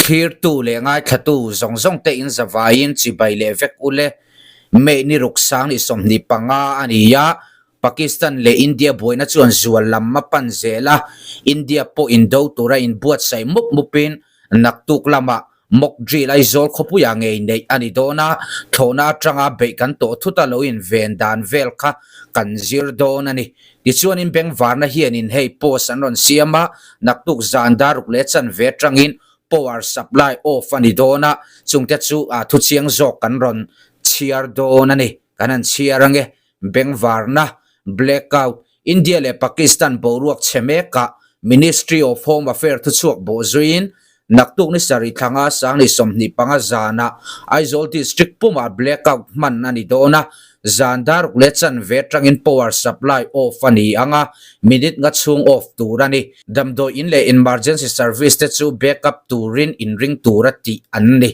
Thlirtu leh ngaithlatu zawng zawng te in zavaiin chibai leh vek ule. May ni ruk sang ni 25 a ni a, Pakistan leh India buaina chuan zual lam a pan zel a, India pawh indo tura inbuatsaih mup mupin naktuk lamah mock drill Aizawl khawpuiah ngei neih a ni dawn a, thlawhna atanga beih kan tawh thut a lo inven dan vel kha kan zir dawn a ni. Tichuanin bengvarna hianin hei post an rawn siam a, naktuk zan daruk leh chanve atangin power supply off a ni dawn a, chungte chu thuchiang zawk kan rawn chhiar dawn a ni. Kan han chhiar ange. Bengvarna, Blackout, India leh Pakistan boruak chhe mekah Ministry of Home Affair thuchhuak bawh zuiin naktuk ni sarih thlanga sangni 25 zanah Aizawl District pumah blackout hman a ni dawn a, zan daruk leh chanve atangin power supply off a ni ang a, minute nga chhung off tur a ni. Damdawi in leh emergency service te chu backup turin inring tura tih an ni.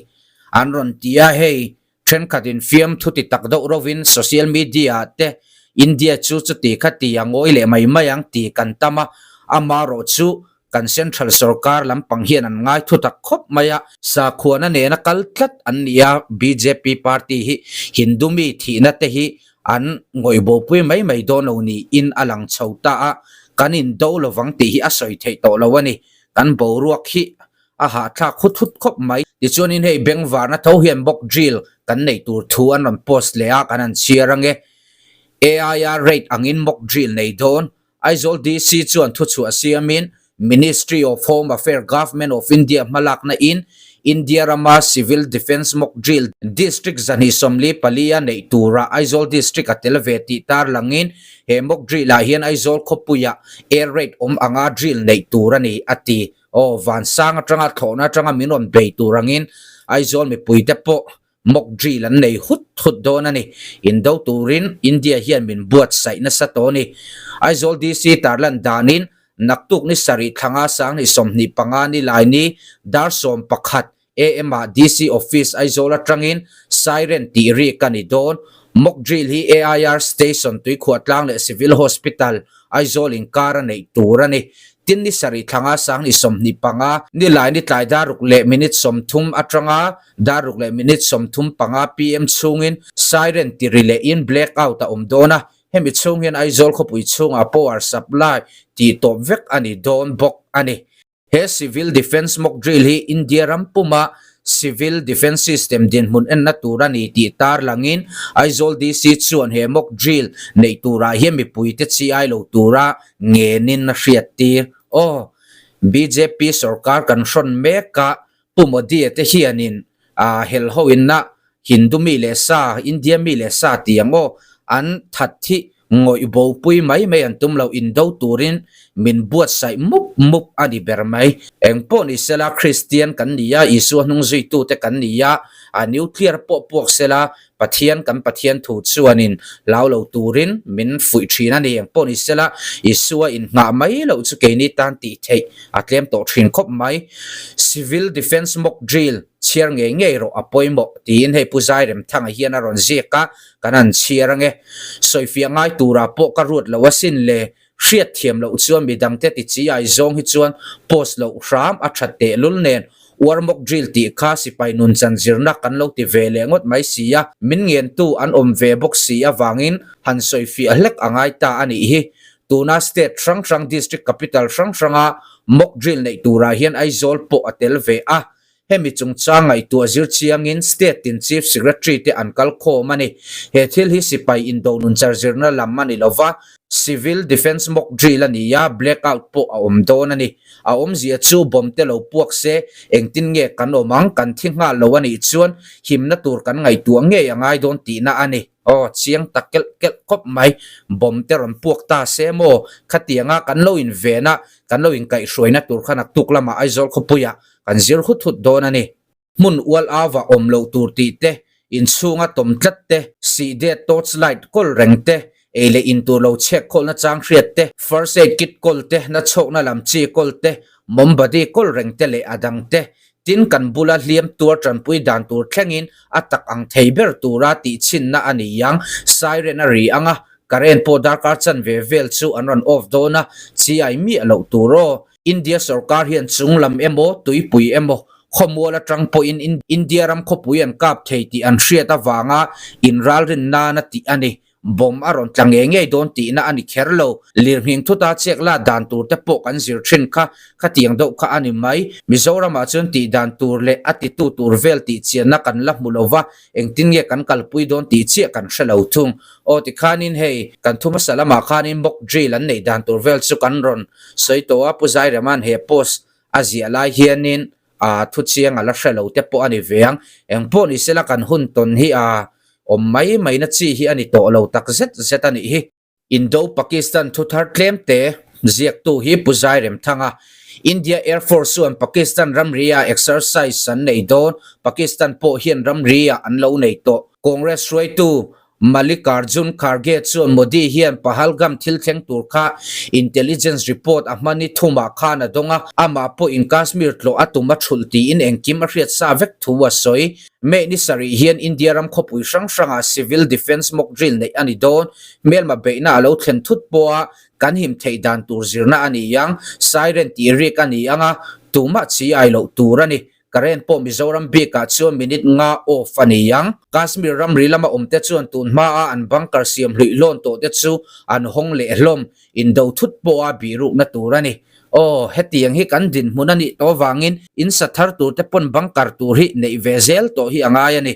An rawn ti a, hei Thenkhat in fiam thu ti tak deuh rovin social media ah te India chu chuti kha ti a ngawi leh mai mai ang tih kan tam a, amarawh chu kan central sorkar lampang hian an ngai thu tak khawp mai a, sakhuana nena kal tlat an ni a, bjp party hi Hindu mi thihna te hi an ngawih bopui mai mai dawn lo niin a lang chho ta a, kan indo lovang tih hi a sawi theih tawh lo a ni, kan boruak hi A hahthlak khut khut khawp mai. Tichuanin hei bengvarna tho hian mock drill kan neih tur thu an rawn post leh a, kan han chhiar ange. AIR rate angin mock drill nei dawn. Aizawl DC chuan thuchhuah siamin Ministry of Home Affair Government of India hmalakna in India rama Civil Defence mock drill District 144 a neih turah Aizawl District a tel ve tih tarlangin he mock drill ah hian Aizawl khawpuiah air raid awm anga drill neih tur a ni a ti. Aw, vansang atanga thlawhna atanga min rawn bei tur angin Aizawl mipuite pawh mock drill an nei hut hut dawn a ni. Indo turin India hian min buatsaih nasa tawh a ni. Aizawl DC tarlan danin naktuk ni sarih thlanga sang ni 25 ni lai ni dar 11 AM ah DC Office Aizawl atangin siren tih rik a ni dawn. Mock drill hi AIR Station Tuikhuahtlang leh Civil Hospital Aizawl inkar a neih tur a ni. Tin ni sarih thlanga sang ni 25 ni lai ni tlai dar ruk leh minute 30 atanga dar ruk leh minute 35 PM chhungin siren ti ri lehin blackout a awm dawn a. Hemi chhung hian Aizawl khawpui chhungah power supply tih tawp vek a ni dawn bawk a ni. He Civil Defence Mock Drill hi India ram puma Civil Defence System dinhmun enna tur a ni tih tarlangin Aizawl DC chuan he mock drill neih turah hian mipuite chi ai lo tura ngenin a hriattir. Aw, bjp sorkar kan hrawn mek a, Pu Modi-a te hianin helho inna Hindu mi leh sa, India mi leh sa tih ang aw, an that hi ngawih bopui mai mai an tum lo, indo turin min buatsaih mup mup a ni ber mai. Eng pawh ni sela Kristian kan ni a, Isua hnung zuitute kan ni a, a nuclear pawh puak sela Pathian kan Pathian thu chuanin hlau lo turin min fuih thin a ni. Eng pawh ni sela Isua innghah mai loh chu keini tan tih theih a tlem tawh thin khawp mai. Civil Defence Mock Drill chhiar ngei ngei rawh a pawimawh tiin hei Pu Zairemthanga hian a rawn ziak a, kan han chhiar ange. Sawifiah ngai turah pawh ka ruat lo asin le, hriat thiam loh chuan midangte ti chi ai zawng hi chuan post loh hram a that tehlul nen war mock drill tih kha sipai nun chan zirna kan lo ti ve leh ngawt mai si a, min ngentu an awm ve bawk si avangin han sawifiah hlek a ngai ta a nih hi. Tuna state hrang hrang district capital hrang hranga mock drill neih turah hian Aizawl pawh a tel ve a, Hemi chungchang ngaihtuah zir chiangin State tin Chief Secretary te an kal khawm a ni. He thil hi sipai indo nunchar zirna lam a ni lova, Civil Defence Mock Drill a ni a, blackout pawh a awm dawn a ni. A awmzia chu bomb te lo puak se, engtin nge kan awm ang, kan thi nghal lo a nih chuan himna tur kan ngaihtuah ngei a ngai dawn tihna a ni. Aw, chiang tak kelh kelh khawp mai, bomb te rawn puak ta se maw? Khatianga kan lo inven a, kan lo inkaihhruaina tur kha naktuk lamah Aizawl khawpuiah Kan zir hut hut dawn a ni. Hmun ual ava awm loh tur tih te, inchhunga tawm tlat te, sihde torch light kawl reng te, ei leh in tur lo chhek khawlna chang hriat te, first aid kit kawl te, na chhawkna lam chi kawl te, mombati kawl reng te leh a dang te, tin kan bula hliam tuar tanpui dan tur thlengin a tak ang thei ber tura tih chhinna a ni ang. Siren a ri ang a, current pawh darkar chanve vel chu an rawn off dawn a, chi ai miah loh tur aw. India sorkar hian chung lam emaw, tuipui emaw, Khawmual atang pawhin India ram khawpui an kap thei tih an hriat avanga inralrin nana tih a ni. Bomb a rawn tla ngei ngei dawn tihna a ni kher lo. Lirnghing thuta chek la dan tur te pawh kan zir thin kha, khatiang deuh kha a ni mai. Mizoramah chuan tih dan tur leh a titu tur vel tih chianna kan la hmu lo va, engtin nge kan kalpui dawn tih chiah kan hre lo thung. Aw tikhanin hei, kan thu hmasa lamah khanin mock drill an neih dan tur vel chu kan rawn sawi tawh a, Pu Zairema'n he post a ziah lai hianin a thu chiang a la hre lo te pawh a ni ve ang. Eng pawh ni sela kan hun tawn hi a awm mai mai na chi hi a ni tawh lo tak zet zet a nih hi. Indo-Pakistan thu thar tlem te ziaktu hi Pu Zairemthanga. India Air Force chuan Pakistan ramri ah exercise an nei dawn, Pakistan pawh hian ramri ah an lo nei tawh. Congress hruaitu Mallikarjun Kharge chuan Modi hian Pahalgam thil thleng tur kha intelligence report a hmani thumah khan a dawng a, amah pawhin Kashmir tlawh a tum a thulh tiin engkim a hriat sa vek thu a sawi. May ni sarih hian India ram khawpui hrang hrangah civil defence mock drill neih a ni dawn. Hmelma beihna a lo thlen thut pawha kan him theih dan tur zirna a ni ang, siren tih rik a ni ang a, tumah chi ai loh tur a ni. Current pawh Mizoram bikah chuan minute nga off a ni ang. Kashmir ramri lama awmte chuan tun hmaa an bunker siam hluih hlawn tawhte chu an hawng leh hlawm, indo thut pawha bihrukna tur a ni. Aw, hetiang hi kan dinhmun a nih tawh avangin in sa thar turte pawn bunker tur hi neih ve zel tawh hi a ngai a ni.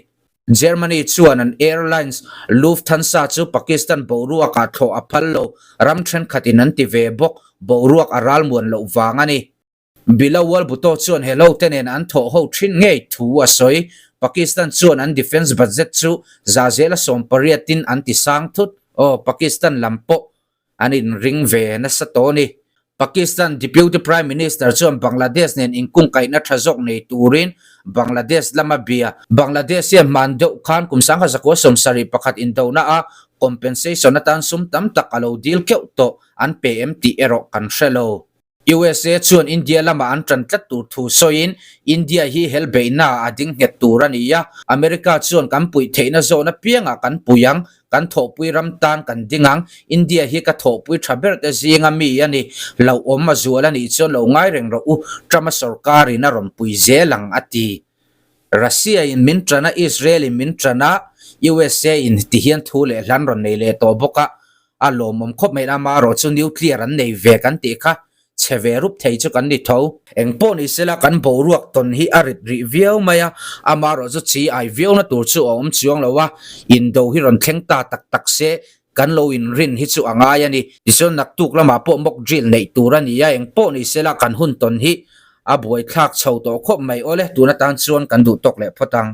Germany chuan an airlines Lufthansa chu Pakistan boruakah thlawh a phal lo, ram thenkhatin an ti ve bawk, boruak a ralmuan loh vang a ni. Bilawal Bhutto chuan hello te nen an thawh ho thin ngei thu a sawi. Pakistan chuan an defence budget chu za zela 18 in an ti sang thut. Aw, Pakistan lam pawh an inring ve nasa tawh a ni. Pakistan Deputy Prime Minister chuan Bangladesh nen inkungkaihna tha zawk nei turin Bangladesh lama bia. Bangladesh hian hman deuh khan kum 1971 indona a compensation atan sum tam tak a lo dil keuh tawh an pe em tih erawh kan hre lo. USA chuan India lama an tan tlat tur thu sawiin India hi hel beihna a ding nghet tur a ni a, America chuan kan puih theihna zawn apiangah kan pui ang, kan thawhpui ram tan kan ding ang, India hi ka thawhpui tha ber te zinga mi a ni, hlauhawm a zual a nih chuan lo ngai reng rawh u, Trump-a sorkarin a rawn pui zel ang a ti. Russia in min tan a, Israel in min tan a, USA in ti hian thu leh hlan rawn nei leh tawh bawk a, A lawmawm khawp mai lama erawh chu nuclear an nei ve kan tih kha chhe ve rup thei chu kan ni tho. Eng pawh ni sela kan boruak tawn hi a rit rih viau mai a, ama erawh chu chi ai viau na tur chu a awm chuang lo a, indo hi rawn thleng ta tak tak se kan lo inrin hi chu a ngai a ni. Tichuan naktuk lamah pawh mock drill neih tur a ni a, eng pawh ni sela kan hun tawn hi a buaithlak chho tawh khawp mai awle, tun atan chuan kan duh tawk leh phawt ang.